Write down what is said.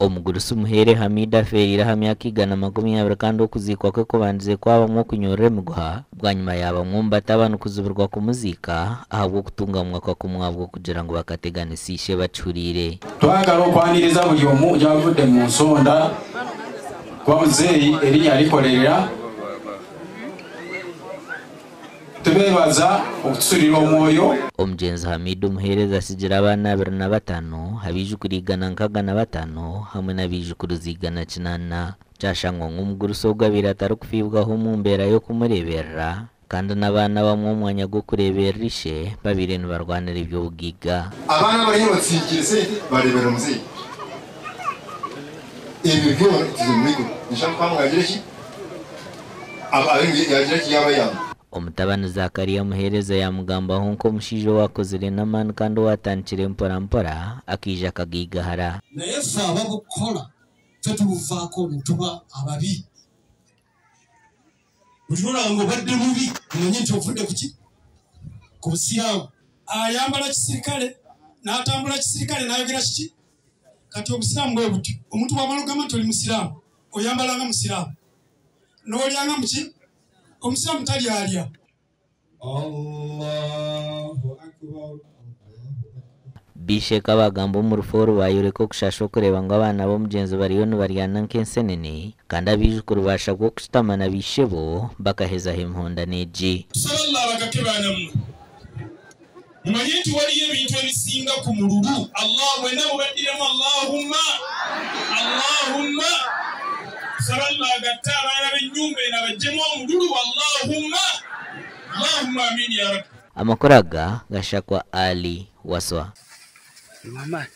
Omugurusi Muheere Hamida afeereire aha myaka 120 kandi okuziikwa kwe kubandize kwabamu okunyorora emiguha bwanyima ya bamwe omu batabani kuzibirwa kumuziika ahabw'okutunga mwaka kumwe ahabw'okugira ngu bakateganisa ishe bakihuriire. Twagala okwaniriza buli omu yavudde mu nsonda kuba muzeeyi erinnya likolerera. Tubeebaza okutusurira omwoyo. Omugyenzi Hamidu Omuheereza atsigire abaana 25, abaijukuru 165 hamwe n'abaijukuruzi 800. Kyashangwa ngu omugurusi ogu abaire atarikufiibwaho omu mbeera y'okumureeberera kandi n'abaana abamwe omu mwanya gw'okureeberera ishe babaire nibarwanira eby'obugaiga. Abaana abariyo batsinkiire sente bareeberera muzeeyi. Ebyo byona tuze omu iguru. Nisha Mukama yagira ki? Abe yagira ki yaabayamba. Omutabani Zakaria Muheereza yaamugambaho nk'omushaija owaakozire n'amaani kandi owaatandikire mpora mpora akaija akagaigahara. Naye ffe ababukola ffe tubuvaako ne tuba ababi. Buli lw'olaba ng'obadde mubi omanye nti ovudde ku ki? Ku Busiraamu. Ayambala kisirikale, n'atambula kisirikale, n'ayogera kiki? Kati Obusiraamu bwe butyo. Omuntu bw'amala okugamba nti oli Musiraamu, oyambala nga Musiraamu, n'olya nga muki? Omusiraamu talyalya. Allahu Akbar. Bishek abagamba omu rufu oru bayoreka okushasha okureeba ngu abaana b'omugyenzi bariyo nibaryana nk'ensenene kandi abaijukuru bashabwa okushutama na baishebo bakahezaho emihondano egi. Tusaba Allah abagake baana mmwe mumanye nti waliyo ebintu ebisinga ku mululu Allah mwena mubaddiremu Allahumma Allahumma tusaba Allah agatte abaana b'ennyumba eno abaggyemu omululu Allahumma Allahumma Ameen ya Rabbi. Amakuru aga gashakwa Ali Waswa. Mama.